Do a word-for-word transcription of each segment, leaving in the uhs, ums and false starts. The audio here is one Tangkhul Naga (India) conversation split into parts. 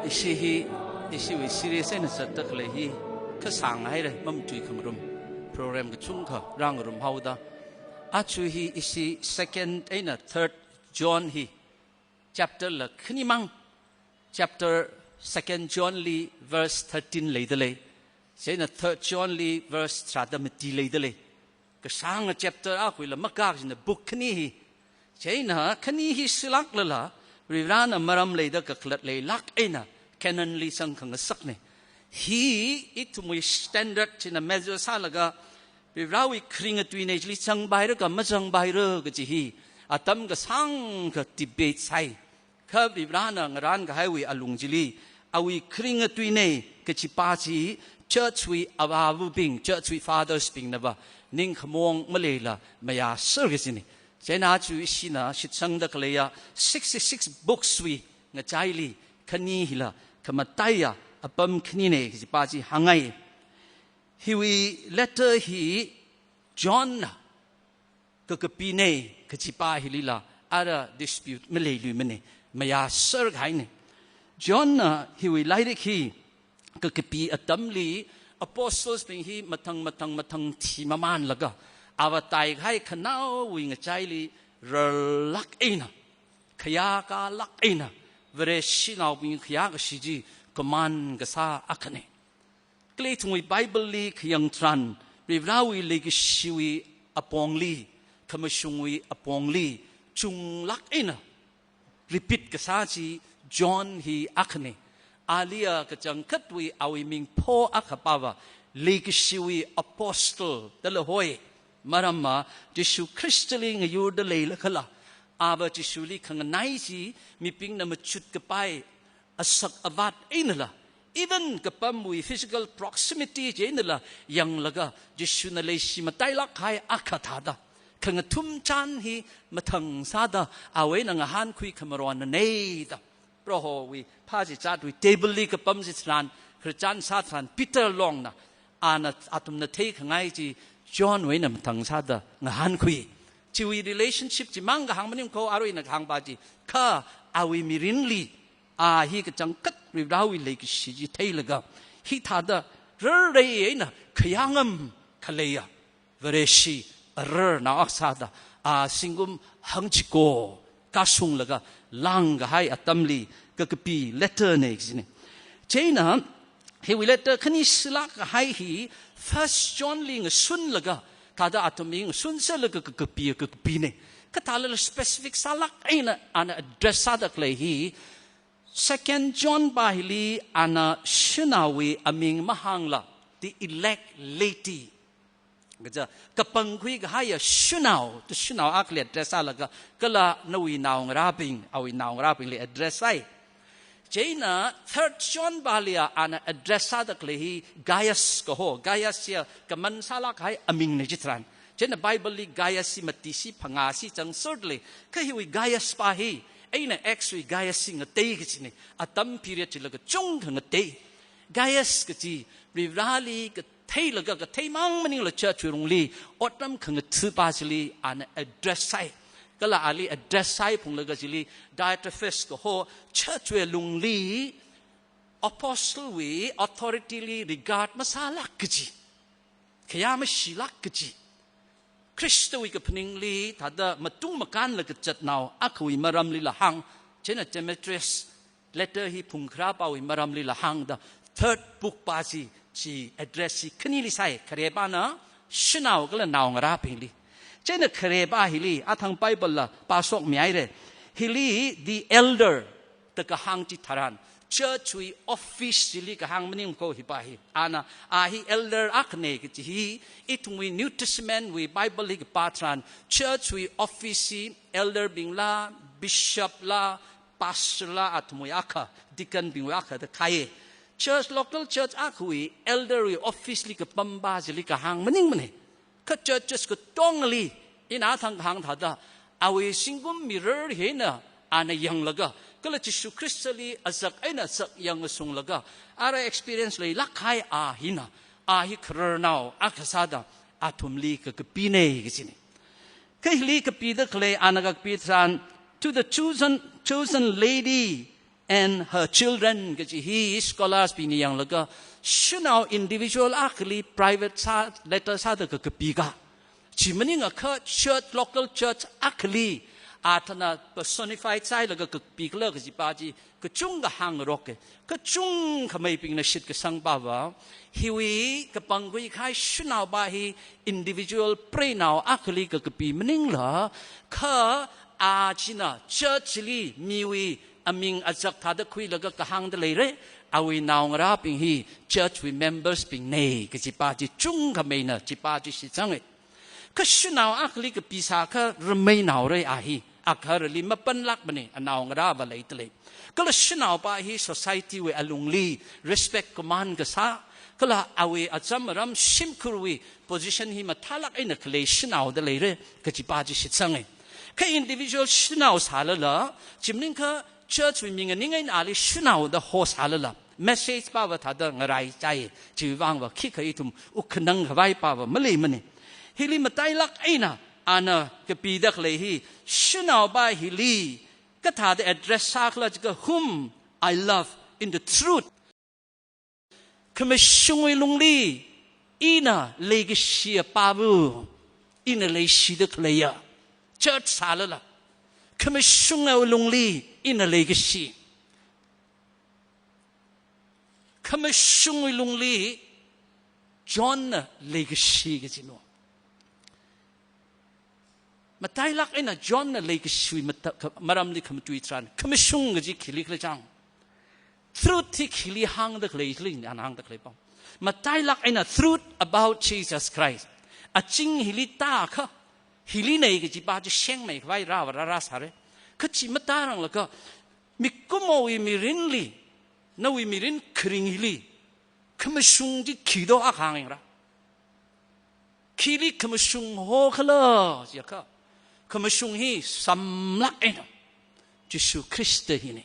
Ishi hi, ishiwui series eina zatda khalei hi, kasāng haira, mamatui khamarum. Program kachungkha rāngarum haoda. Aja hi ishi second eina third John hi, chapter la khanimang, chapter second John li verse thirteen leida lei. Chieina third John li verse tharāda mati leida lei. Kasānga chapter akhawui la makak jina book khani hi. Chieina khani hi shilāklala, Varivarana maram leida kakhalat leilāk eina canon li zangkhangasakna. Hi ithumwui standard china measure sālaga, Varivarawui kharinga tuina chili zangpaira ka mazangpaira kaji hi, atam kasāngkha debate sāi. Kha Varivarana ngarānkahaiwui alung chili, awui kharinga tuina kajipa chi, church wui avāvabing, church wui fathers bingna va, ningkhamaong maleila mayāser kajina. Chieina aja ishina shitsangda khaleiya sixty-six books wui ngachaili, khani hila khamataiya apam khanina kajipa chi hāngngai. Hiwui letter hi John na kakapina kajipa hilila, ara dispute maleiluimana, mayāser kahaina. John na hiwui lairik hi kakapi atamli, apostles bing hi mathang, mathang, mathang thimamānlaga, ava taikahai khanaowui ngachaili rarlāk eina, khayākalāk eina, Vareshinaobing khayākashi chi command kasā akhana. Kala ithumwui Bible li khayang tharan, Varivarawui leikashiwui apongli, khamashungwui apongli, chunglāk eina repeat kasā chi John hi akhana. Aliya kachangkhatwui awui mingpho akhapa va, leikashiwui apostle dala hoi. Maramva, Jishu Khristali ngayurda leilakhala, ava Jishuli khanganai chi mibingna machut kapai asak avat einala, even kapamwui physical proximity chi einala yanglaga, Jishuna leishi matailāk kahai akha thāda, khangathum chān hi mathang sāda, awui eina ngahānkhui khamaronnana da. Prohowui phāchizatwui table li kapam chitharan, khararchan sātharan, Peter longna, ana athumna theikhangai chi John wui eina mathang sāda ngahānkhui. Chiwui relationship chimang kahāng maningkho, arui ina kahāngpa chi, kha awui mirinli, a hi kachangkhat Varivarawui leikashi chi theilaga, hithāda rarrei eina khayāngam khaleiya Vareshi ararnao akha sāda, a zingkum hangchiko kashunglaga lāngkahai atamli kakapi letter na kajina. Chieina hiwui letter khani shilāk kahai hi First John li ngasunlaga, thāda athumli ngasunserlaga kakapi, kakapina. Kathālala specific sālāk eina ana address sāda khalei hi, Second John pa hili ana shanaowui aming mahāngla, the elect laity, kaja kapangkhui kahaiya shanao, the shanao akhali address sālaga, kala nawui naongarābing, awui naongarābingli address sāi. Chieina Third John paliya ana address sāda khalei hi Gaius kaho, Gaius hiya kaman sālāk kahai amingna chitharan. Chieina Bible li Gaius hi mati shi phangā shi chang sort lei, kha hiwui Gaius pa hi, eina Acts wui Gaius hi ngatei kajina, atam period chila kachungkha ngatei. Gaius kaji, Varivarali katheilaga, katheimang maningla church wui lungli otram khangatha̱pa chili ana address sāi. Kala ali address sāi phunglaga chili Diotrephes kaho church wui lungli apostle wui authority li regard masālāk kaji, khayā mashilāk kaji, Khristawui kaphaningli thāda matung makānla kazatnao akhawui maramlila hāng. Chieina Demetrius letter hi phungkharāpawui maramlila hāngda, third book pa chi, chi address chi khanili sāi, kharepana shanao kala naongarābingli. Chieina kharepa hili, athang Bible la pāshokmihaira. Hili the elder da kahāng chitharan, church wui office chili kahāng maningkho hipa hi. Ana, a hi elder akhana kaji hi, ithumwui New Testament wui Bible li kapā tharan, church wui office hi elder bingla, bishop la, pastor la, athumwui akha, deacon bingwui akha da khai. Church, local church akhawui elder wui office li kapampa chili kahāng maningmana. Kha churches katongali, ina athang kahāng thāda, awui zingkum mirar hina ana yanglaga, kala Jishu Khristali azak eina azak yangshunglaga, ara experience leilāk kahai a hina, a hi khararnao akha sāda athumli kakapina kajina. Kha hili kapida khalei ana kakapi tharan, to the chosen, chosen lady and her children kaji hi scholars bingna yanglaga, shanao individual akhali private sā, letter sāda kakapi ka. Chi maningakha church, local church akhali, athāna personified sāhailaga kapi kala kajipa chi, kachungkha hāngrok e. Kachungkha meibingna shitkasang pava, hiwui kapangkhui kahai shanaopa hi individual preinao akhali kakapi maningla, kha a china church li miwui aming azak thāda khuilaga kahāngda leira, awui naongarābing hi church wui members bingna kajipa chi chungkha meina chipa chi shitsanga. Kha shanao akhali kapi sākha ramei naora a hi, agaharali mapanlākmana, anaongarāva leida lei. Kala shanaopa hi society wui alungli respect command kasā, kala awui acham aram shimkhurwui position hi mathālāk eina khalei shanaoda leira kajipa chi shitsanga. Kha individual shanao sālala, chi maningakha church wui mi nganing eina ali shanaoda hosālala, message pava thāda ngaraichai, chiwui vangva khikha ithum wukkhanang khavai pava maleimana. Hili matailāk eina ana kapida khalei hi, shanaopa hili kathāda address sākhala jiakha, "Whom I love in the truth." Khamashungwui lungli ina leikashiya pava, ina leishida khaleiya. Church sālala, khamashungwui lungli ina leikashi. Khamashungwui lungli Johnna leikashi kajina. Matailāk eina Johnna leikashiwui mata-, kha-, maramli khamatui tharan, khamashung kaji khili khala chang, truth hi khili hāngda khalei, khili ana hāngda khalei pam. Matailāk eina truth about Jesus Christ. Aching hili tākha, hili nei kajipa chi shengmei khavai rāva rārā sāra. Kha chi matāranglakha, mikumowui mirinli, nawui mirin kharing hili, khamashung chi khi do akha hāngra. Khili khamashung hokhala jiakha, khamashung hi samlāk eina Jishu Khrista hina.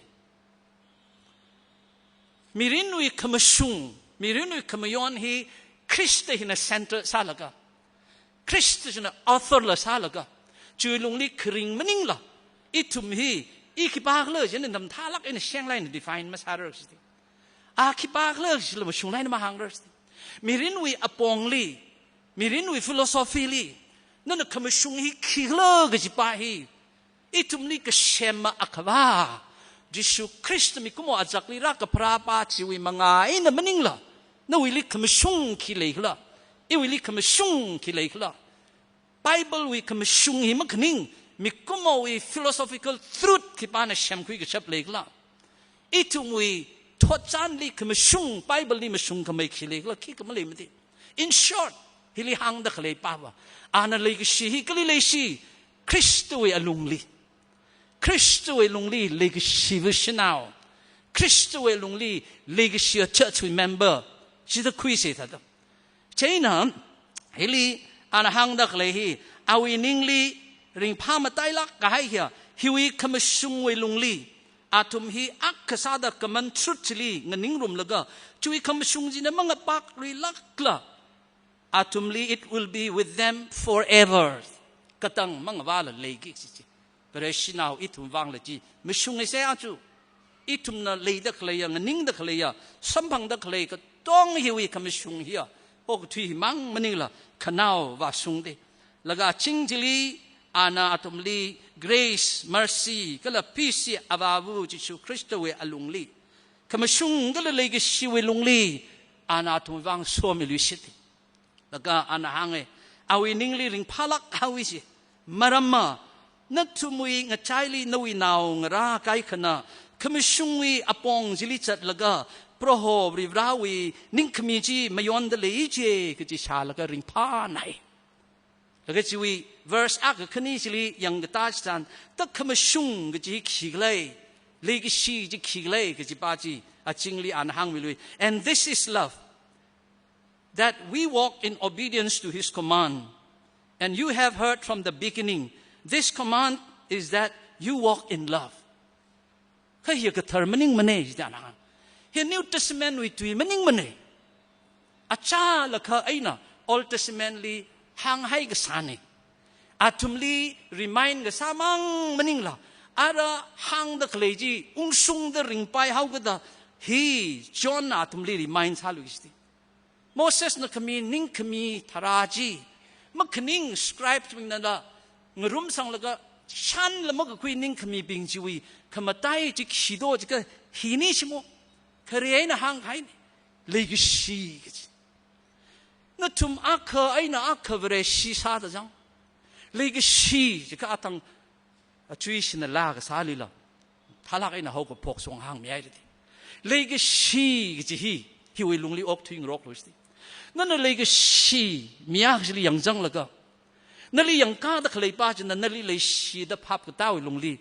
Mirinwui khamashung, mirinwui khamayon hi Khrista hina center sālaga, Khrista china author la sālaga, chiwui lungli kharing maningla, ithum hi, i khipākhala china mathālāk eina shenglāk eina define masārar siti. A khipākhala chila mashunglāk eina mahāngrar siti. Mirinwui apongli, mirinwui philosophy li, nana khamashung hi khikhala kajipa hi, ithumli kasem ma akhava, Jishu Khrista mikumo azakli rākapharāpa chiwui manga eina maningla, nawuili khamashung khi leikhala, iwuili khamashung khi leikhala. Bible wui khamashung hi makhaning, mikumowui philosophical truth khipāna semkhui kashap leikhala. Ithumwui thotchanli khamashung, Bible li mashung khamei khi leikhala, khikha maleimati. In short, hili hāngda khalei pava, ana leikashi hi kali leishi, Khristawui alungli. Khristawui lungli leikashiva shanao, Khristawui lungli leikashiya church wui member, chida khuisa thāda. Chieina, hili ana hāngda khalei hi, awui ningli ringphā matailāk kahai hiya, hiwui khamashungwui lungli, athum hi akha sāda common truth chili nganingrumlaga, chiwui khamashung china mangapakluilākla, athumli it will be with them forever. Katang mangavāla leiki kaji chi. Vareshinao ithum vangla chi mashungsa achu. Ithumna leida khaleiya, nganingda khaleiya, samphangda khalei katong hiwui khamashung hiya, okathui himang maningla, khanao vāshungda. Laga ching chili, ana athumli grace, mercy, kala peace hi Avāva Jishu Khristawui alungli, khamashung kala leikashiwui lungli, ana athum vang somiluishit. Laga ana hānga, awui ningli ringphālāk haowa chi. Maramva, nathumwui ngachaili nawui naongarā kaikhana, khamashungwui apong chili zatlaga, Proho Varivarāwui ningkhami chi mayonda leiya kaji shālaga ringphānai. Laga chiwui verse akha khani chili yangkatā chitharan, ta khamashung kaji khikhala, leikashi chi khikhala kajipa chi, achingli ana hāngmilui. And this is love, that we walk in obedience to his command. And you have heard from the beginning. This command is that you walk in love. Kha hiya kathar maningmana jida ana. Hiya New Testament wui tui maningmana. Achālakha eina Old Testament li hānghai kasāna. Athumli remind kasāmang maningla, Ara hāngda khalei chi ungshungda ringpai haokada hi Johnna athumli remind sālui shiti. Mosesna khami ningkhami tharā chi makhaning scribebingnala ngarumsanglaga shānla makakhui ningkhamibing chiwui khamatai chi khi do jiakha hini shimo, khare eina hāngkahaini, leikashi kaji. Nathum akha eina akha Vareshi sāda chang. Leikashi jiakha athang achui shinala kasālila thālāk eina haokaphok song hāngmihairadi. Leikashi kaji hi, hiwui lungli okthuingaroklu shiti. Nana leikashi miya kachili yangzanglaga, nali yangkāda khaleipa china nali leishida phap katāwui lungli,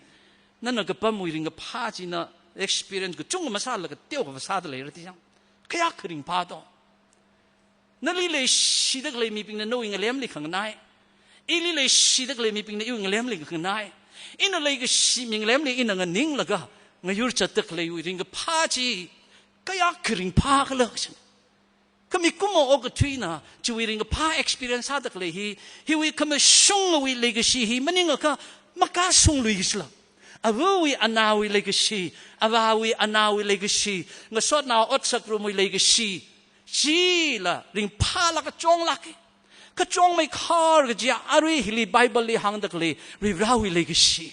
nana kapamwui ringkaphā china experience kachungkha masālaga teokha sāda leiradi chang. Kayākha ringphā do. Nali leishida khalei mibingna nawui ngalemli khanganai. Ili leishida khalei mibingna iwui ngalemli khanganai. Ina leikashi mi ngalemli ina nganinglaga ngayur zatda khaleiwui ringkaphā chi kayākha ringphākhala kaji. Kha mikumo okathuina chiwui ringkaphā experience sāda khalei hi, hiwui khamashungwui leikashi hi maningakha makāsunglui kajila. Avawui anaowui leikashi, avāwui anaowui leikashi, ngasotnao otsakrumwui leikashi, chila ringphālāk kachonglāka. Kachongmeikhar kajiya arui hili Bible li hāngda khalei Varivarāwui leikashi.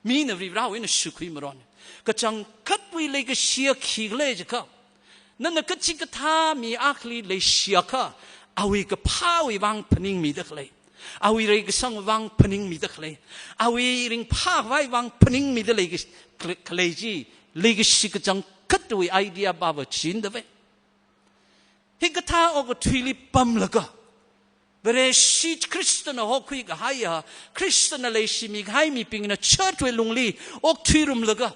Mina Varivarāwui eina shukhui maron. Kachangkhatwui leikashiya khikhala jiakha, nana kachikathā mi akhali leishiakha, awui kaphāwui vang phaningmida khalei, awui reikasang vang phaningmida khalei, awui ringphākhavai vang phaningmida leikashi, khalei chi, leikashi kachangkhatwui idea pava chindavai. Hikathā okathuili pamlaga, Vareshi Khristana hokhui kahaiya, Khristana leishimi kahai mibingna church wui lungli okthuirumlaga,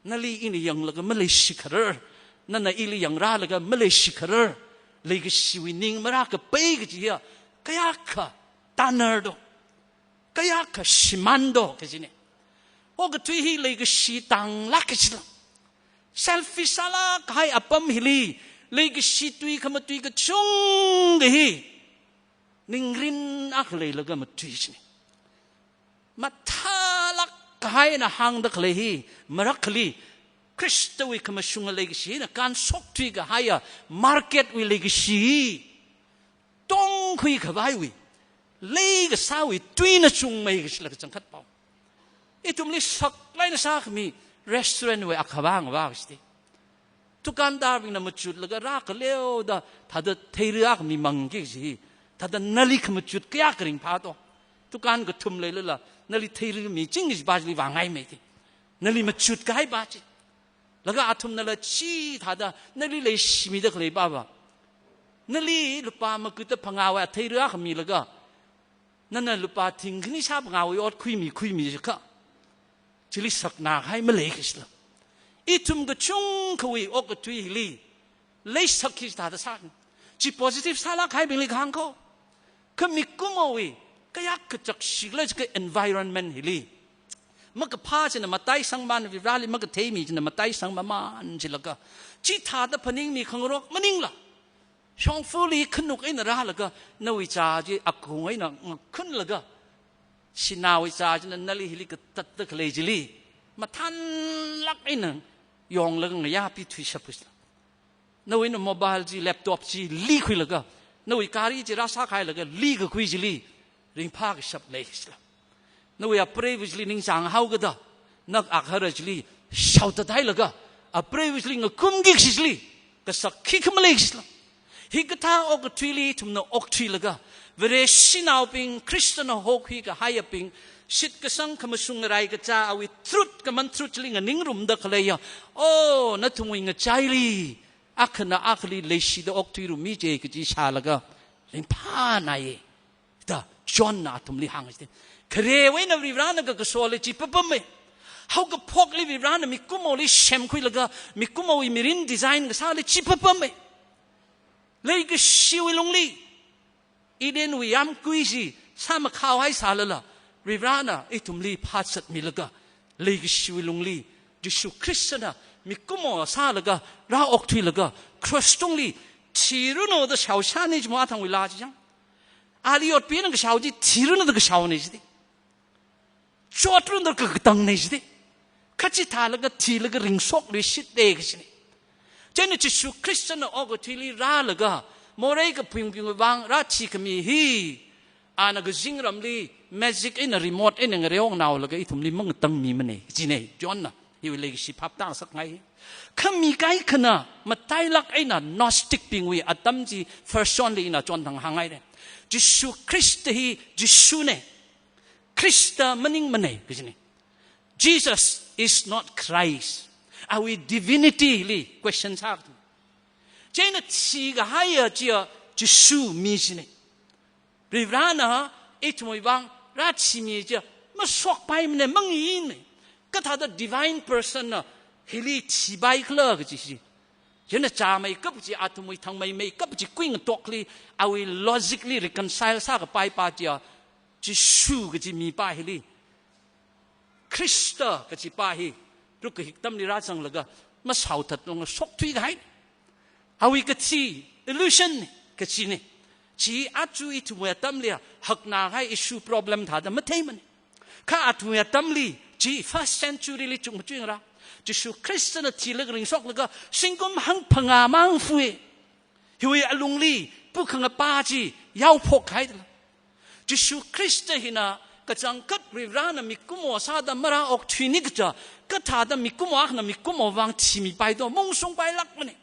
nali ina yanglaga maleishikharar, nana ili yangrālaga maleishikharar, leikashiwui ning marākapai kajiya kayākha tanardo, kayākha shimāndo kajina. Okathui hi leikashi tānglāk kajila. Selfish sālāk kahai apam hili, leikashi tui khamatui kachungkha hi ningrin akha leilaga matui china. Mathālāk kahai eina hāngda khalei hi, marakhali Khristawui khamashunga leikashi eina kānshokthui kahaiya market wui leikashi hi tongkhui khavaiwui, leikasāwui tuina chungmei kajila kachangkhat pao. Ithumli saklāk eina sākhami restaurant wui akhavang vā kashiti. Dukandarbingna machutlaga rākhaleoda thāda theira khami mangki kaji, thāda nali khamachut kayākha ringphādo. Dukan kathum leilala, nali theira miching kajipa chili vāngaimeiti. Nali machut kahaipa chi. Laga athumnala chithāda nali leishimida khaleipa va, nali lupā makuta phangāwui theira khamilaga, nana lupā thingkhani shāphangāwui ot khuimi khuimi jiakha, chili sakna kahai malei kashila. Ithum kachungkhawui okathui hili leisakki chithāda sāni. Chi positive sālāk kahaibingli kahāng kho. Kha mikumowui kayākha chakshikhala jiakha environment hili, makaphā china mataisangmamān, Varivarāli makathei mi china mataisangmamān chilaga, chithāda phaningmi khangarok maningla, shongfali khanuk eina rālaga nawui chā chi akung eina ngakhunlaga, shanaowui chā china nali hili katatda khalei chili mathānlāk eina yonglaga ngayā pithuishap kashila. Nawui eina mobile chi, laptop chi likhuilaga, nawui gari chi rāsākhailaga likakhui chili ringphākashap lei kashila. Nawui apreiva chili ningchāng haokada, na akhara chili shaotathailaga, apreiva chili ngakumki kashi chili kasak khikha malei kashila. Hikathā okathuili ithumna okthuilaga, Vareshinaobing, Khristana hokhui kahaiyabing, shitkasang khamashung ngarai kachā awui truth, common truth chili nganingrumda khaleiya, oh, nathumwui ngachaili akhana akhali leishida okthuirummi je kaji shālaga ringphānai da Johnna athumli hāng kashiti. Kharewui eina Varivarāna kakasola chi papamei. Haokaphokli Varivarāna mikumoli semkhuilaga, mikumowui mirin design kasāla chi papamei. Leikashiwui lungli, Edenwui yāmgui chi sāmakhaohai sālala, Varivarāna ithumli phāzatmilaga, leikashiwui lungli, Jishu Khristana mikumo sālaga rāokthuilaga, cross tungli thiranu da shaoshani jimo athangwui laa chi chang. Ali yotpina kashao chi thiranu da kashaoni chiti. Chotrunda kakatang nei jide. Kachithālaga thilaga ringshokluishitde kajine. Chieina Jishu Khristana okathuili rālaga, morei kaphingbingwui vang rāthikhami hi, ana kazingramli magic eina remote eina ngareongnaolaga ithumli mangatangmimane, kajine, Johnna hiwui leikashi phaptāngasakngai. Kha mi kaikhana matailāk eina Gnostic bingwui atam chi First Johnli ina chonthang hāngngaire. Jishu Khrista hi Jishune. Khrista maningmane, kajine. Jesus is not Christ. Awui divinity li question sākatu. Chieina thikahaiya chiya Jishu mi chine. Varivarana ithumwui vang rāthimi chiya mashokpaimane, mangine. Kathāda divine person na hili thipaikhala kaji chi. Chieina chāmeikap chi, athumwui thangmeimeikap chi kuingatokli, awui logic li reconcile sākapai pa chiya, Jishu kaji mipa hili Khrista kajipa hi ruk kahik atamli rāzanglaga mashaothat longa shokthui kahai. Awui kathi illusion kajine. Chi aja ithumwui atamli hakna kahai issue problem thāda matheimane. Kha athumwui atamli chi first century li chukmajingra. Jishu Khristana thilaga ringshoklaga zingkum hangphangā mang fue. Hiwui alungli pukhangapa chi yaophok haidala. Jishu Khrista hina kachangkhat Varivarana mikumo sāda marāokthuini kaja, kathāda mikumo akhana mikumo vang thimipai do, mungshungpailākmane.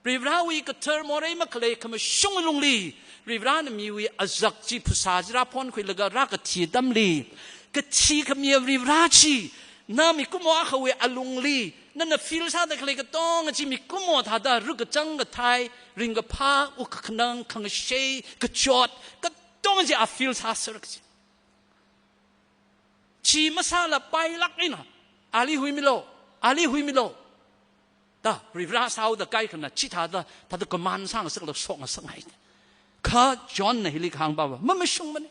Varivarawui kathar morei makhalei khamashung lungli, Varivarana miwui azak chi phasā chi rāphonkhuilaga rākathi atamli, kathi khamiya Varivara chi, na mikumo akhawui alungli, nana feel sāda khalei katonga chi mikumo thāda ruk kachang kathai, ringkaphā, wukkhanang, khangashei, kachot, katonga chi a feel sāser kaji. Chi masālapailāk eina, ali huimilu, ali huimilu da Varivara sāhaoda kaikhana chithāda, thāda command sāngasakla shokngasakngai. Kha Johnna hili kahāngpava mamashungmane.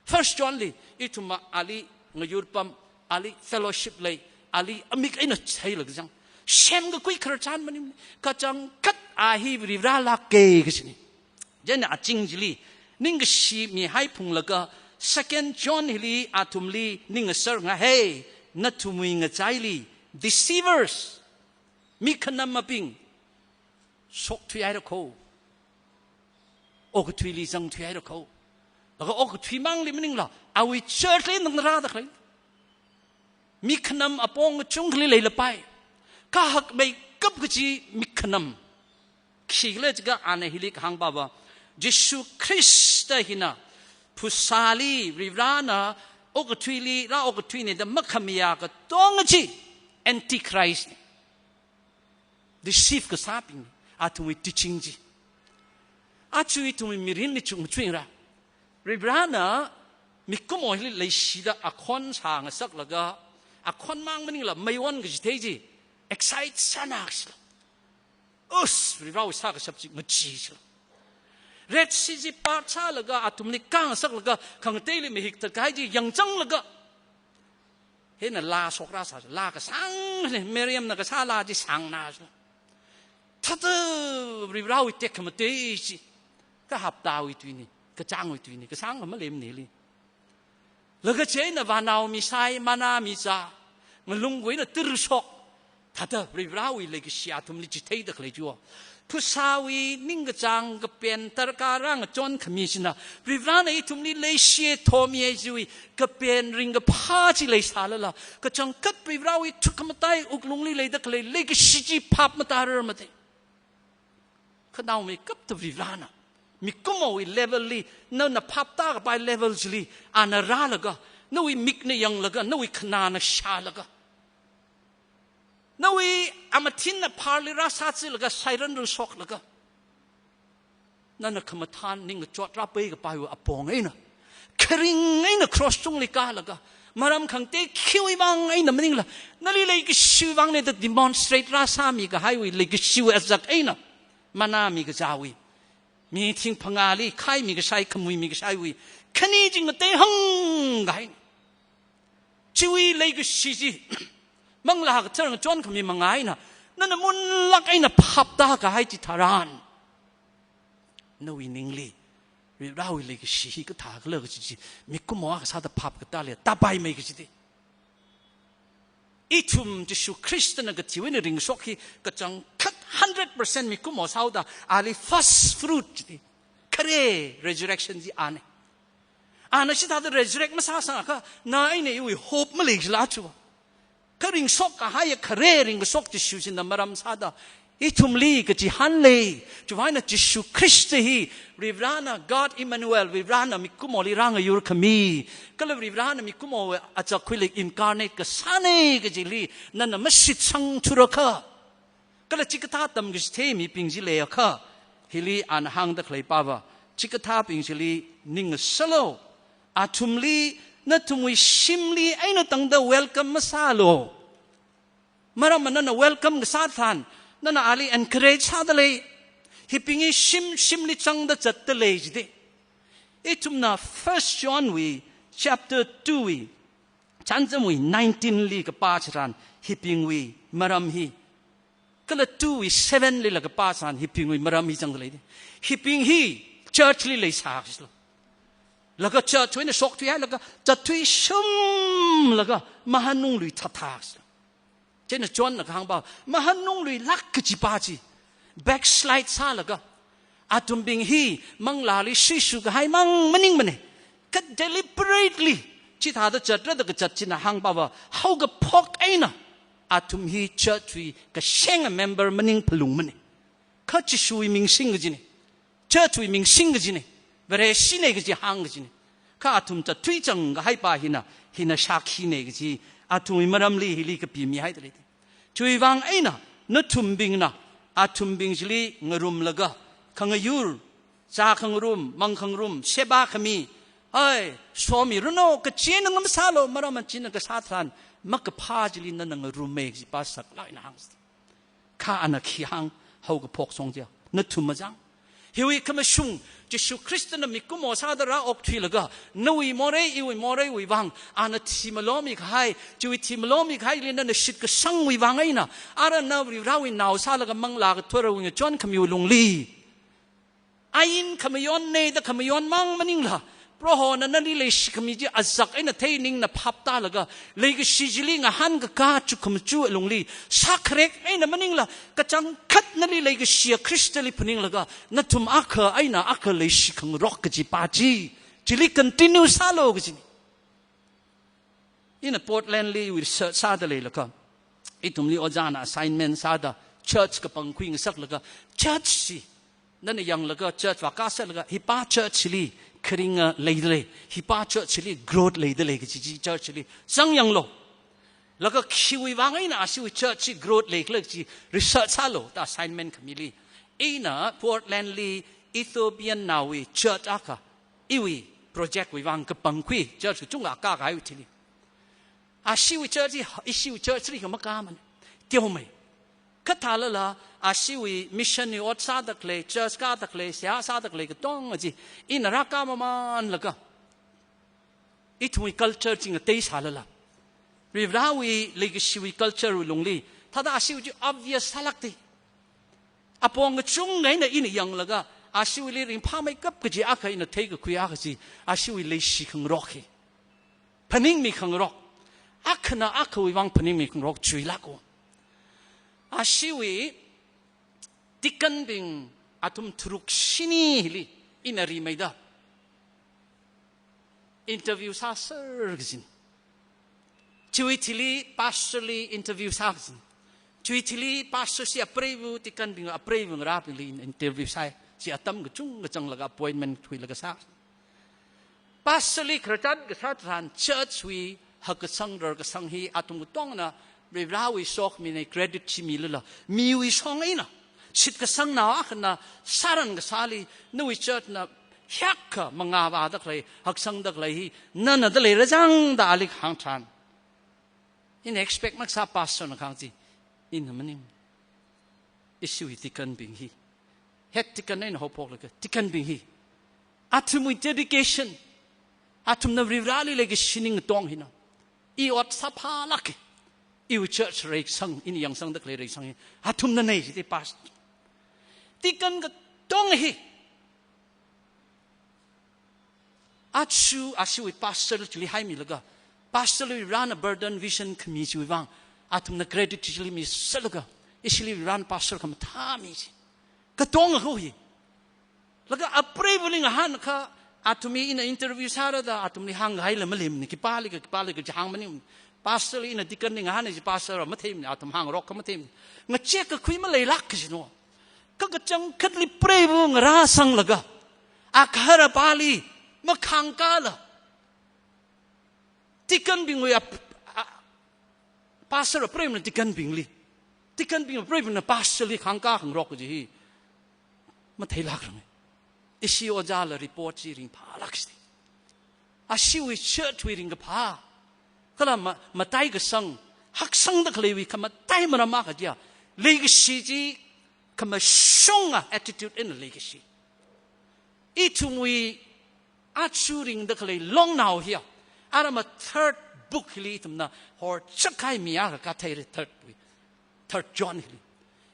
First Johnli ithumva ali ngayurpam, ali fellowship lei, ali amik eina theilaga zang. Semkakhui khararchan maningmane. Kachangkhat a hi Varivaralāke kajine. Chieina aching chili ningkashi mihaiphunglaga Second John hili athumli ningasarngai, hey, nathumwui ngachaili deceivers, mi khanamabing shokthuihaira kho. Okathuili zangthuihaira kho. Laga okathui mangli maningla, awui church li nang rāda khalei mi khanam apong kachungkhali leilapai. Kha hakmeikap kaji mi khanam khikhala jiakha ana hili kahāngpava, Jishu Khrista hina phasāli Varivarana okathuili rāokathuine da makhamayā katonga chi antichrist ne. Deceive kasābing, athumwui teaching chi. Aja ithumwui mirinli chukmajingra. Varivarana mikumo hili leishida akhon sāngasaklaga, akhon mang maningla meiwon kachithei chi excite sānakashila. Us, Varivarawui sākashap chi ngachee chila. Red Sea chi part sālaga, athumli khangasaklaga, khangateili mihik tatkahai chi yangchanglaga, hina laa shokrasā, laa kasāngna, Miriamna kasā laa chi sāngna chila. Thāda Varivarawui tekhamatei chi, kha haptawui tuini, kachāngwui tuini, kasāngkha maleimane li. Laga chieina vānao misai, manna mizā, ngalungwui eina tirshok, thāda Varivarawui leikashi athumli chitheida khalei chiwo. Phasāwui ningkachāng kapen darkār ngachonkhami china, Varivarana ithumli leishi thomiya chiwui kapen ringkaphā chi leisālala, kachangkhat Varivarawui thukhamatai wuklungli leida khalei leikashi chi phap matararmate. Kha naomeikapta Varivarana mikumowui level li, nana phaptākapai level chili ana rālaga, nawui mikna yanglaga, nawui khanāna shālaga, nawui amathinna pharli rāsāchilaga, sairan rāshoklaga, nana khamathān ningkachot rāpeikapaiwui apong eina, kharing eina cross tungli kālaga, maram khangatei khiwui vang eina maningla, nali leikashiwui vangne da demonstrate rāsāmikahaiwui leikashiwui azak eina, manna mikazāwui, mi thingphangāli khaimi kashai, khamui mikashaiwui khani chi ngatei hāngkahai. Chiwui leikashi chi Manglā Kathara ngachonkhami manga eina nana munlāk eina phaptākahai chitharan, nawui ningli Varivarawui leikashi hi kathākhala kaji chi, mikumo akha sāda phap katāli, tāpaimei kaji chi. Ithum Jishu Khristana kathiwui eina ringshok hi kachangkhat hundred percent mikumo sāhaoda, ali first fruit chi. Khare resurrection chi ana. Ana chithāda resurrect masāsangakha, na eina iwui hope maleila chiva. Kha ringshok kahai khare ringkashok Jishu china maram sāda, ithumli kachihān lei. Chiwui vang eina Jishu Khrista hi, Varivarana, God Emmanuel, Varivarana mikumoli rāngayur khami, kala Varivarana mikumo achākhuili incarnate kasānei kajili nana mashitsangthurakha, kala chikathā tamkachithei mibing chi leiakha, hili ana hāngda khalei pava, chikathābing chili ning sālu. Athumli, nathumwui shimli eina tangda welcome masālu. Maramva nana welcome kasā tharan, nana ali encourage sāda lei. Hibing hi shim shimli zangda zatda lei jide. Ithumna First John wui chapter two wui, chānjamwui nineteen li kapā chitharan, hibingwui maram hi, kala two wui seven lila kapā chitharan, hibingwui maram hi zangda lei de. Hibing hi church li leisā sālu. Laga church wui eina shokthuihailaga, zatthui shumlaga, mahanunglui thathā sālu. Chieina Johnna kahāngva, mahanunglui lāk kajipa chi, backslide sālaga, athumbing hi manglāli shishu kahai mang maningmane. Kha deliberately chithāda zatra da kazat china hāngpava, haokaphok eina athum hi church wui kashenga member maning phalungmane. Kha Jishuwui ming sing kajine. Church wui ming sing kajine. Vareshinei kaji hāng kajine. Kha athum zatthui zang kahaipa hina, hina shākhinei kaji, athumwui maramli hili kapimihaida lei. Chiwui vang eina, nathumbingna athumbing chili ngarumlaga, khangayur, zā khangarum, mang khangarum, sheba khami, ai, somiranu, kachi eina ngamsālu, maramva china kasā tharan, makaphā chili nana ngarummei kajipa saklāk eina hāng. Kha ana khi hāng, haokaphok shong chiya, nathum mazang. Hiwui khamashung, Jishu Khristana mikumo sāda rāokthuilaga, nawui morei, iwui moreiwui vang, ana thimalomi kahai, chiwui thimalomi kahaili nana shitkasangwui vang eina, ara na Varivarawui nao sālaga manglā katharawui ngachon khamiwui lungli, ain khamayonnei da khamayon mang maningla, Prohona nali leishi khami chi azak eina theiningna phap tālaga, leikashi chili ngahānkakā chukhamachu alungli, sākharek eina maningla, kachangkhat nali leikashiya Khristali phaninglaga, nathum akha eina akha leishi khangarok kajipa chi, chili continue sālu kajine. Ina Portland li research sāda leilakha, ithumli ojāna assignment sāda church kapangkhui ngasaklaga, church chi nana yanglaga, church vākā sālaga, hipa church li kharinga leida lei, hipa church li growth leida lei kaji chi church li zang yanglu. Laga khiwui vang eina ashiwui church chi growth leikhala kaji research sālu da assignment khamili. Ina Portland li Ethiopian naowui church akha, iwui project wui vang kapangkhui, church kachungkha kākahaiwui thili. Ashiwui church hi, ishiwui church li kha makāmane. Teomei. Kha thālala, ashiwui mission wui ot sāda khalei, church kāda khalei, seihā sāda khalei katonga chi, ina rākā mamanlaga, ithumwui culture chi ngateisālala, Varivarawui leikashiwui culture wui lungli, thāda ashiwui chi obvious sālākte. Apong kachungkha eina ina yanglaga, ashiwuili ringphāmeikap kaji akha ina theikakhui akha chi, ashiwui leishi khangarok hi. Phaningmi khangarok. Akhana akhawui vang phaningmi khangarok chuilāka. Ashiwui deacon bing athum tharuk shini hili ina rimeida interview sāser kajin. Chiwui thili pastor li interview sā kajin. Chiwui thili pastor chi apreiva, deacon bing apreiva ngarābingli interview sāi. Chi atam kachungkha zanglaga appointment thuilaga sā. Pastor li khararchan kasā tharan church wui hakkasang rarkasang hi athum katongna Varivarawui sokhami eina credit chi milala, miwui shong eina, shitkasang nao akhana sāran kasāli, nawui church na hiyākha mangā vāda khalei, haksangda khalei hi, nana da leira jang da ali kahāng tharan, ina expect makasā pastor na kahāng chi, ina maning. Ishiwui deacon bing hi, head deacon eina haophoklaga, deacon bing hi, athumwui dedication, athumna Varivarali leikashi ning katong hina, i ot sāphālāke. Iwui church reisang, ina yangsangda khalei reisang hi athumnanei jite pastor. Deacon katong hi, Aja ashiwui pastor chili haimilaga, pastor li Varena burden vision khami chiwui vang, athumna credit chili misālaga, ishili Varena pastor khamathā mi chi. Katonga kho hi. Laga apreivali ngahānakha, athumli ina interview sāra da, athumli hānghaila malemni, khipāli ka, khipāli ka chi hāng maning. Pastor li ina deacon li ngahāna chi pastor matheimni, athum hāngarok kha matheimni. Ngachek kakhui maleilāk kajino. Kha kachangkhatli preiva ngarāsanglaga, agahara pāli makhangkāla, deacon bingwui ap-, a, pastor apreivana deacon bingli, deacon bing apreivana pastor li khangkā khangarok kaji hi matheilākrang. Ishi ojāla report chi ringphālāk shi. Ashiwui church wui ringkaphā, kala ma-, mataikasang, haksangda khaleiwui khamataiya maram akha chiya, leikashi chi khamashunga attitude eina leikashi. Ithumwui aja ringda khalei longnao hiya, arama third book hili ithumna horchak kahai mi akha kathei re, third wui, third John hili.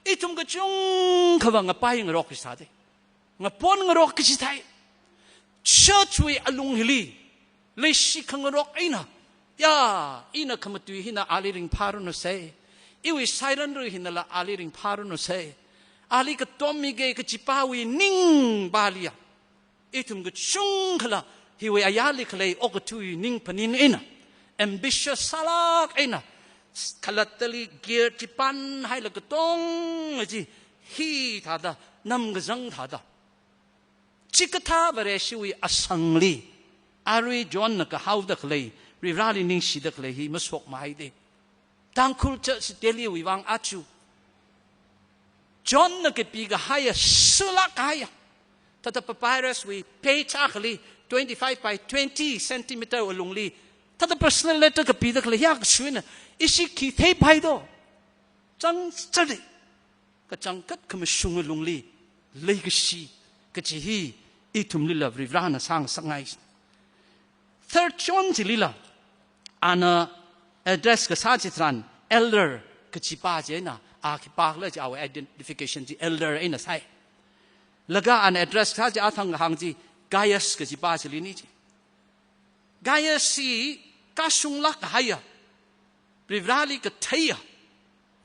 Ithum kachungkhava ngapai ngarok kaji sāda, ngapon ngarok kaji thai. Church wui alung hili leishi khangarok eina, ya, ina khamatui hina ali ringphāranu sai, iwui sairanra hinala ali ringphāranu sai, ali katom mige kajipāwui ningpāliya, ithum kachungkhala hiwui ayarli khalei okathuiwui ning phaning eina, ambitious sālāk eina, khalattali gear chi panhailaga katonga chi hithāda namkazang thāda, chikathā Vareshiwui asangli, arui Johnna kahaoda khalei, Varivarali ningshida khalei hi mashokmahai de. Tangkhul Church Delhi wui vang aja Johnna kapikahaiya, sālāk kahaiya, thāda papyrus wui page akhali twenty-five by twenty centimeter alungli, thāda personal letter kapida khalei hiya kashuina, ishi khi theipai do. Chang chade. Kachangkhat khamashunga lungli leikashi kaji hi ithumlila Varivarana sāngasakngai. Third John chilila, ana address kasā chitharan elder kajipā chieina, a khipākhala chi awui identification chi elder eina sai. Laga ana address kasā chi athang kahāng chi Gaius kajipā chilini chi. Gaius hi kashunglāk kahaiya, Varivarali katheiya,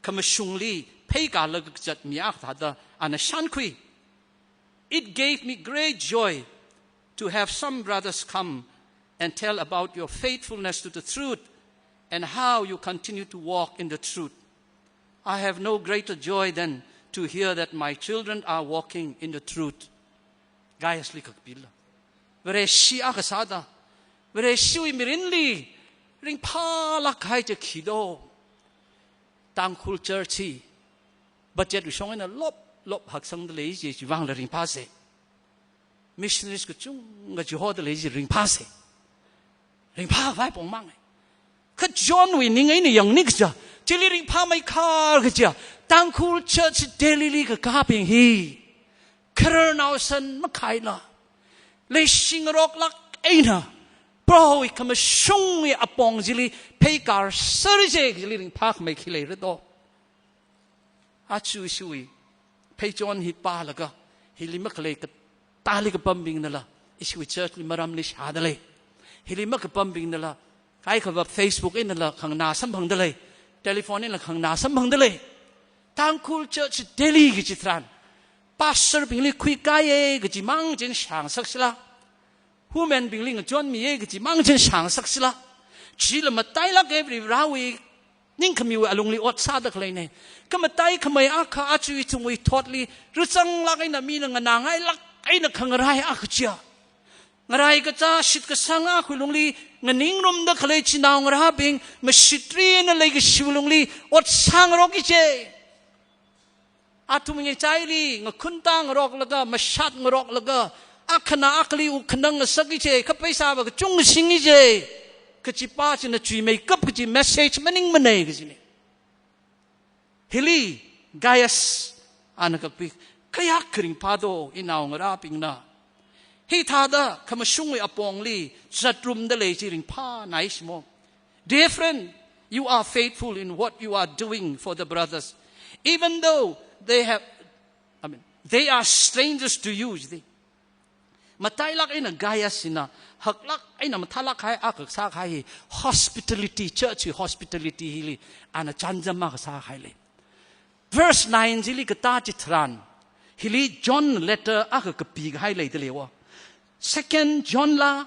khamashungli pheikālaga kazat mi akha thāda ana shānkhui. It gave me great joy to have some brothers come and tell about your faithfulness to the truth and how you continue to walk in the truth. I have no greater joy than to hear that my children are walking in the truth. Gaius li kakapila. Vareshi akha sāda, Vareshiwui mirinli ringphālāk kahai chi khi do. Tangkhul Church hi budget wui shong eina lop lop haksangda lei chi, chiwui vangla ringphāsei. Missionaries kachungkha chihoda lei chi ringphāsei. Ringphākhavai pongmang. Kha Johnwui ning eina yangni kaja, chili ringphāmeikhar kaja, Tangkhul Church Delhi li kakābing hi khararnao san makhaila, leishi ngaroklāk eina Prohowui khamashungwui apong chili pheikar sāra je, chili ringphākhamei khi leira do. Aja ishiwui pheichon hi pālaga, hili makhalei katāli kapambingnala ishiwui church li maramli shāda lei. Hili makapambingnala kaikhava Facebook einala khanganā samphangda lei, telephone einala khanganā samphangda lei. Tangkhul Church Delhi kaji tharan, pastor bingli khuikaiya kaji mang chieina shāngasaksila, women bingli ngachonmiya kaji mang chieina shāngasaksila, chila matailāka, Varivarawui ningkhamiwui alungli ot sāda khaleina. Kha mataikhamei akha aja ithumwui thotli rāzanglāk eina mina nganāngailāk eina khangarai akha chiya, ngarai kachā shitkasang akhawui lungli nganingrumda khalei chinaongarābing, mashitri eina leikashiwui lungli ot sāngarok ije. Athum ngachaili ngakhunta ngaroklaga, mashat ngaroklaga, akhana akhali wukkhanang ngasak ije, kha pheisāva kachungkha sing ije kaji pā china chuimeikap kaji message maningmana kajina. Hili Gaius ana kapi, kayākha ringphā do inaongarābingna. Hithāda khamashungwui apongli zatrumda lei chi ringphānai shimo. Dear friend, you are faithful in what you are doing for the brothers, even though they have, I mean, they are strangers to you, you see. Matailāk eina Gaius hina, haklāk eina mathālāk kahai akha kasā kahai hi hospitality, church wui hospitality hili ana chānjam akha sākahai lei. Verse nine chili katā chitharan, hili John letter akha kapi kahai leidalei wo. Second John la,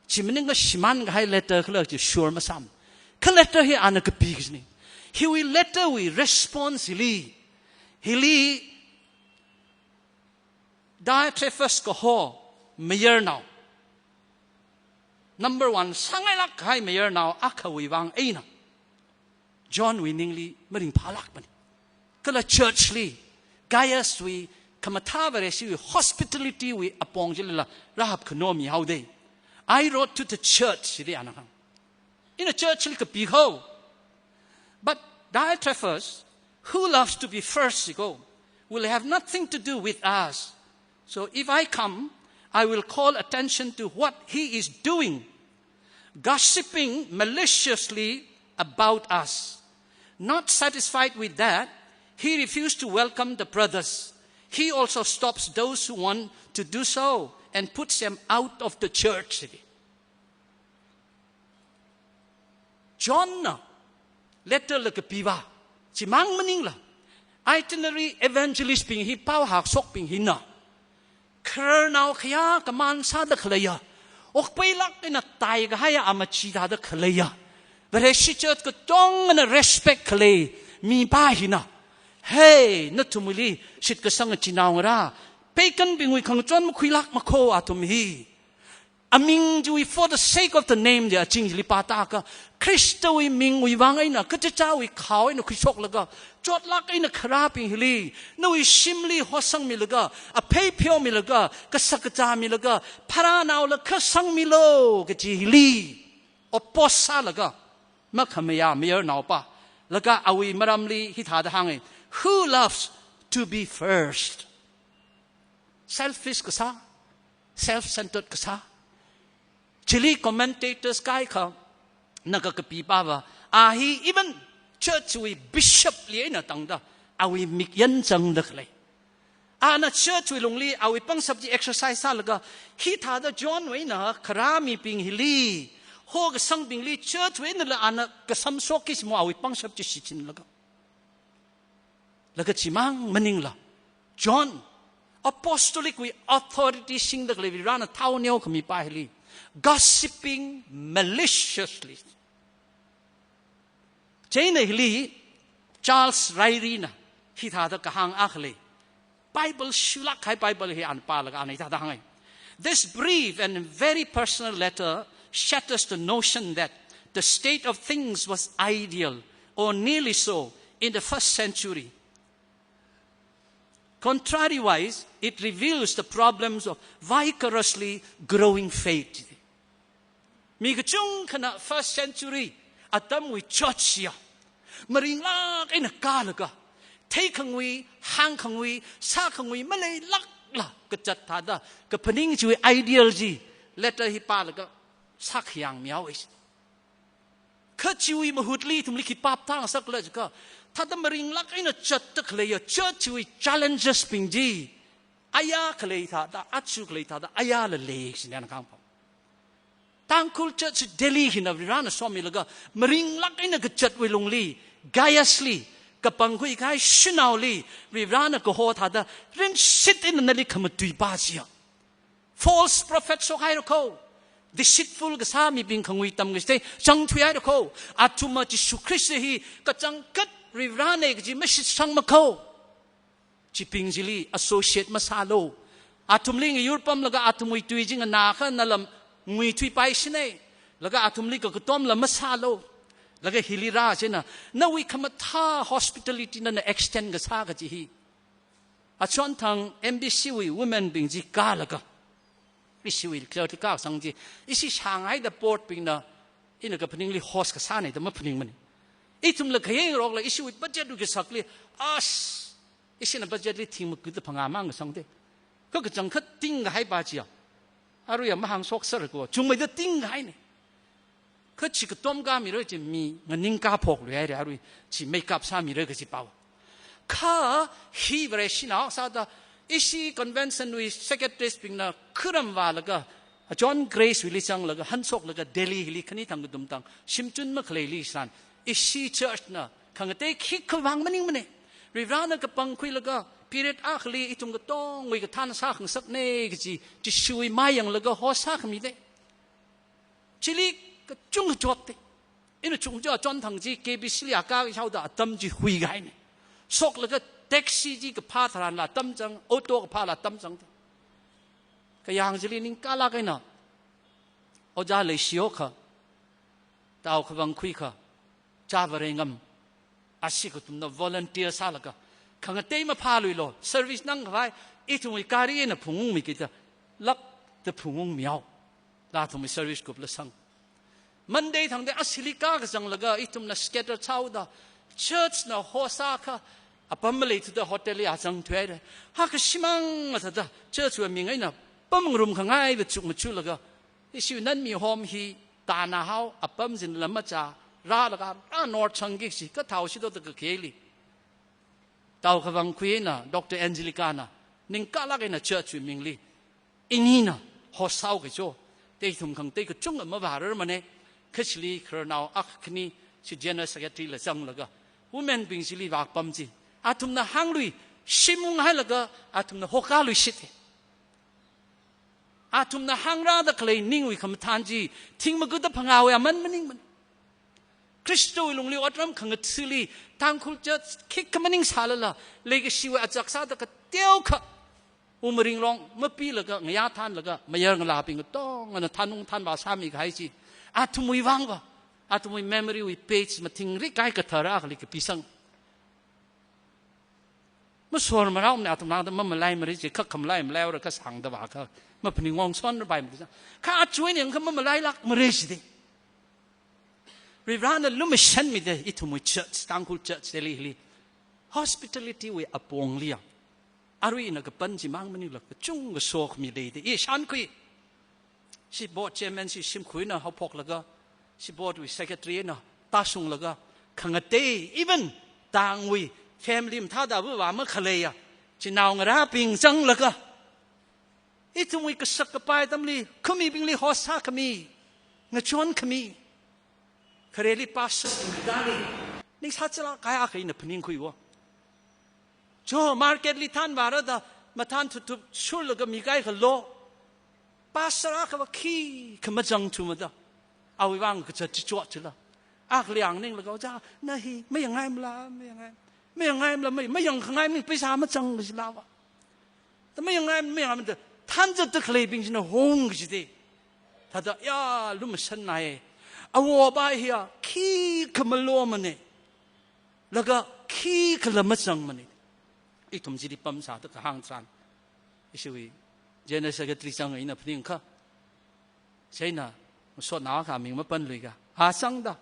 chi maningakha shimān kahai letter khala chi sure masāmana. Kha letter hi ana kapi kajina. Hiwui letter wui response hili, hili Diotrephes kaho mayarnao, number one sāngailāk kahai mayarnao akhawui vang eina John wui ningli maringphālākmana. Kala church li, Gaius wui khamathā Vareshiwui hospitality wui apong chilila rahap khano mihaoda. "I wrote to the church," chili ana hānga. Ina church li kapi kho. But Diotrephes, who loves to be first, you go, will have nothing to do with us. So if I come, I will call attention to what he is doing, gossiping maliciously about us. Not satisfied with that, he refused to welcome the brothers. He also stops those who want to do so and puts them out of the church. John na letter la kapiva, chimang maningla, itinerary evangelist bing hi, pao hakshokbing hina, khararnao khayā kaman sāda khaleiya, okpailāk eina tai kahaiya amachee thāda khaleiya, Vareshi church katongana respect khalei mipā hina, "Hey, nathumwuili shitkasang achinao ngarā, pagan bingwui khangachon makhuilākma kho athum hi." Aming chiwui, for the sake of the name, chi aching chili pātākha, Khristawui mingwui vang eina, kachichāwui khao eina khuishoklaga, chotlāk eina kharābing hili, nawui shimli hosangmilaga, aphei pheomilaga, kasak kazāmilaga, pharānaola khasangmilu kaji hili oppose sālaga, makhamayā mayarnaopa, laga awui maramli hithāda hānga, "Who loves to be first?" Selfish kasā, self-centered kasā. Chili commentators kaikha na kakapi pāva, a hi even church wui bishop li eina tangda, awui mikyan zangda khalei. Ana church wui lungli awui pangshap chi exercise sālaga, hithāda John wui eina kharā mibing hili, hokasangbingli church wui einala ana kasamshok kishimo awui pangshap chi shichinlaga. Laga chimang maningla, John, apostolic wui authority singda khalei Varena thao neokhami pā hili, gossiping maliciously. Chieina hili Charles Ryrie na hithāda kahāng akha lei. Bible shulāk kahai Bible hi ana pālaga ana hithāda hānga. This brief and very personal letter shatters the notion that the state of things was ideal or nearly so in the first century. Contrariwise, it reveals the problems of vigorously growing faith. Mi kachungkhana first century atamwui church ya maringlāk eina kālaga, theikhangwui, hāngkhangwui, sākhangwui maleilākla kazat thāda, kaphaning chiwui ideal chi letter hi pālaga sākhayang mihaowa. Kha chiwui mahutli ithumli khipāp thāngasakkhala jiakha, thāda maringlāk eina zatda khaleiya church wui challenges bing chi, aya khalei thāda, achu khalei thāda, ayala lei sina ana kahāng pam. Tangkhul church Delhi hina Varena somilaga, maringlāk eina kazatwui lungli, Gaius li, kapangkhui kahai shanaoli, Varena kaho thāda, ringshit eina nali khamatuipa chiya. False prophet shokhaira kho. Deceitful kasā mibing khangui tamkachithei zangthuihaira kho. Athumva Jishu Khrista hi kachangkhat Varena kaji mashitsangma kho. Chibing chili associate masālu. Athumli ngayur pamlaga athumwui tui chi nganākha nalam nguithuipai shina. Laga athumli kakatomla masālu. Laga hili rā china, nawui khamathā hospitality nana extend kasā kaji hi. Achonthang M B C wui women bing chi kālaga, ishiwui clerk li kasang chi, ishi shānghaida board bingna, ina kaphaningli host kasāna da maphaningmana. Ithumla khayangrokla ishiwui budget wui kasakli, as, ishina budget li thing makuda phangā mang kasangda. Kha kachangkhat tingkahaipa chiya, aruiya mahāngshokser kho, chungmeida tingkahaina. Kha chi katom kāmira chi mi nganingkā phokluihaira, arui chi makeup sāmira kaji pao. Kha hi Vareshinao sāda Ishi convention wui secretaries bingna khuram vālaga, John Grace wuili zanglaga, hanshoklaga Delhi hili khani thang kadum tang, shimchun makhaleili san, ishi church na khangatei khikha vang maningmana. Varivarana kapangkhuilaga, period akhali ithum katongwui kathan sākhangasakna kaji, Jishuwui mayanglaga hosa khamida. Chili kachungkha chotda. Ina chungcha chon thang chi K B C li akā kashaoda atam chi huikahaina. Shoklaga taxi chi kaphā tharanla atam zang, auto kaphāla atam zangda. Kayāng chili ningkalāk eina, Ojā Leishiokha, Taokhavang Khuikha, Chāvare Ngam, ashi kathumna volunteer sālaga, khangatei maphāluilu, service nangkhavai, ithumwui gari eina phungungmi kida, lākda phungungmihao, la athumwui service groupla sang. Monday thangda ashili kazanglaga, ithumna scatter sāhaoda, church na hosa kha, apam maleithuda hotel li azang thuihaira. Haka shimāng athāda, church wui ming eina, pamngarum khangaiva chukmachulaga, ishi Nanmi Home hi tānahao, apam zin lam macha, rālaga, rā North zangki kaji, kathao shido da kakheli. Taokhavang Khui eina, Doctor Angelica na, ningkalāk eina church wui mingli, inina, hosa haoki jo, teithum khangatei kachungkha mavārarmana, kha chili khararnao akhani, chi general secretary la zanglaga, women bing chili vāpam chi, athumna hānglui, shim unghailaga, athumna hokaluishita. Athumna hāngrāda khalei ningwui khamathān chi, thing magada phangāwui aman maningmana. Khristawui lungli otram khangathali, Tangkhul church khikha maningsālala, leikashiwui achak sāda kateokha, umaringlong mapilaga, ngayā thanlaga, mayar ngalābing katongana thanung thanvā sāmikahai chi, athumwui vangva, athumwui memory wui page mathingrik kahai kathara akhali kapisang. Masor maraomana athumna da mamalaimara chi, kha khamalai malaihaora kasāngda vākha, maphaning ngongson rabai mara. Kha achuini yangkha mamalailākmara jida. Varivarana lumashanmida ithumwui church, Tangkhul church Delhi li, hospitality wui apongli ya, aruina kapan chimang maningla kachungkha sokhami leida. I shankhui. Shi board chairman shi shimkhuina haophoklaga, shi board wui secretary na tāshunglaga, khangatei, even tangwui family mathāda avāva makhaleiya, chinaongarābing zanglaga, ithumwui kasak kapai atamli, khamibingli hosa khami, ngachon khami, khareli pastor singdali, ningsāchala kaya kha ina phaningkhuiwo. Jo market li thanvārada, mathān thuthup shurlaga mikahai khalo. Pastor akhava khikha mazangthumada, awui vang kazat chichot chila. Akhali ang ninglaga, Ojā, na hi mayangngaimala, mayangngai, mayangngaimala, mai, mayangkhangai maning, paisa mazang kajilawa. Da mayangngai, mayangngaimada, thanzatda khaleibing china hong kajida. Thāda, ya, lumashanna e. Awo bai hiya, khikha malomana. Laga khikhala mazangmana. Ithum chili pamsāda kahāng tharan, ishiwui general secretary zang ina phaningkha, chieina masotnao akha ming mapanluikha, a zangda,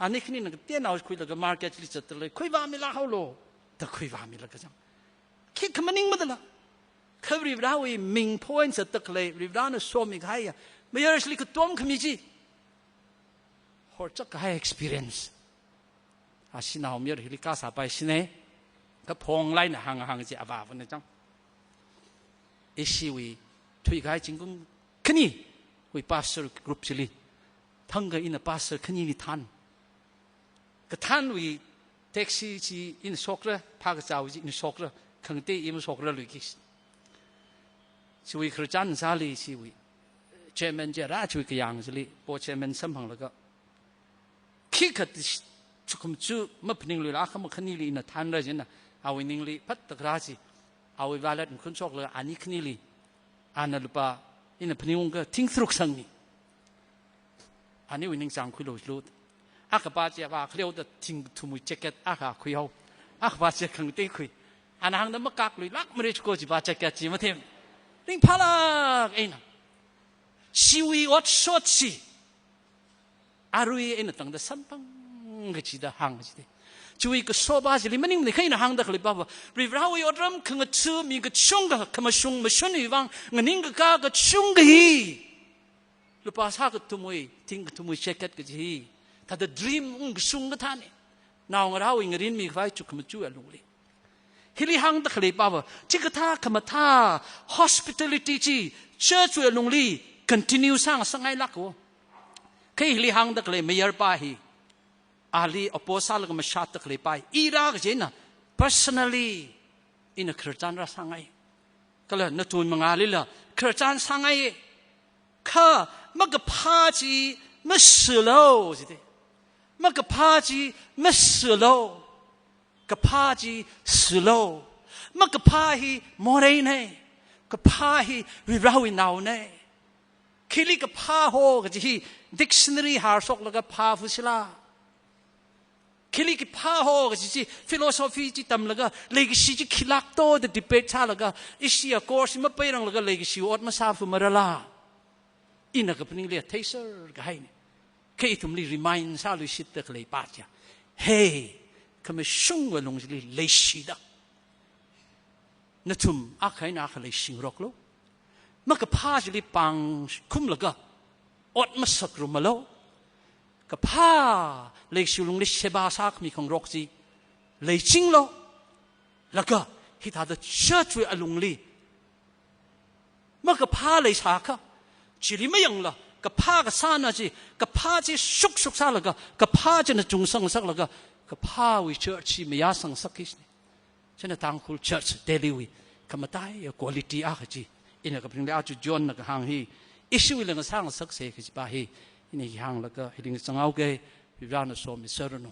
ani khanina kateonao khuilaga market li zatdalei, khuivāmilāk haolo, da khuivāmilaga zang. Khikha maningmadala. Kha Varivarawui ming phoin zatda khalei, Varivarana somikahaiya, mayarshili katom khami chi, horchak kahai experience. Ashi naomayar hili kasāpaishina, kaphong laina hānghāng chi avāvana chang. Ishiwui thuikahai zingkum khaniwui pastor group chili, thangkha ina pastor khanili than. Kathānwui taxi chi ina shokra, phākazāwui chi ina shokra, khangatei i mashokraluiki. Chiwui khararchan sāli chiwui chairman chi rā chiwui kayāng chili, board chairman samphanglaga, khikha chukhamachu maphaningluila, akhama khanili ina thanra jina, awui ningli phattak rā chi, awui wallet makhun shoklaga ani khanili, ana lupā, ina phaningungkha thing tharuk sangni. Aniwui ningchāng khuilu lu. Akhapa chi vākhaleoda thing kathumwui jacket akha khuihao. Akhapa chi khangatei khui. Ana hāngda makakluilākmara chiko chipa jacket chi mathem. Ringphālāk eina, chiwui otshot chi, arui eina tangda samphang kachida hāng kachida. Chiwui kasopa chili maningmana, kha ina hāngda khaleipava, Varivarawui otram khangatha mi kachungkha khamashung mashunwui vang nganingkakā kachungkha hi, lupā sā kathumwui, thing kathumwui jacket kaji hi, thāda dream ungkashung kathāna. Naongarāwui ngarinmikhavai chukhamachu alungli. Hili hāngda khalei pava, chikathā khamathā hospitality chi church wui alungli continue sāngasakngailāka. Kha hili hāngda khalei mayarpa hi, ali oppose sālaga mashāda khalei pa hi, i rā kajina, personally, ina khararchan rāsāngai. Kala nathum mangālila khararchan sāngai. Kha makaphā chi masilu, jite. Makaphā chi masilu. Kaphā chi silu. Makaphā hi moreina. Kaphā hi Varewui naona. Khili kaphā ho kaji hi dictionary harshoklaga phāfusila. Khili kaphā ho kaji chi philosophy chi tamlaga leikashi chi khilāk to da debate sālaga, ishiya course mapeiranglaga leikashi ot masāfumarala. Ina kaphaningli theisār kahaina. Kha ithumli remind sāluishitda khalei pa chiya, hey, khamashungwui alungli leishida, nathum akha eina akha leishingaroklu. Makaphā chili pāngkhumlaga ot masakrumalu. Kaphā leikashi lungli sheba sākhami khangarok chi leichinglu. Laga hithāda church wui alungli makaphā leisākha, chili mayangla, kaphā kasāna chi, kaphā chi shukshuk sālaga, kaphā china chungsangngasaklaga, kaphāwui church chi mayāsangngasakki kajina. China Tangkhul church Delhi wui khamataiya quality akha chi, ina kaphaningli aja John na kahāng hi, ishiwuila ngasāngasaksa kaji pa hi, ina hi hānglaga hili zanghaoga, Varena somi sāranu.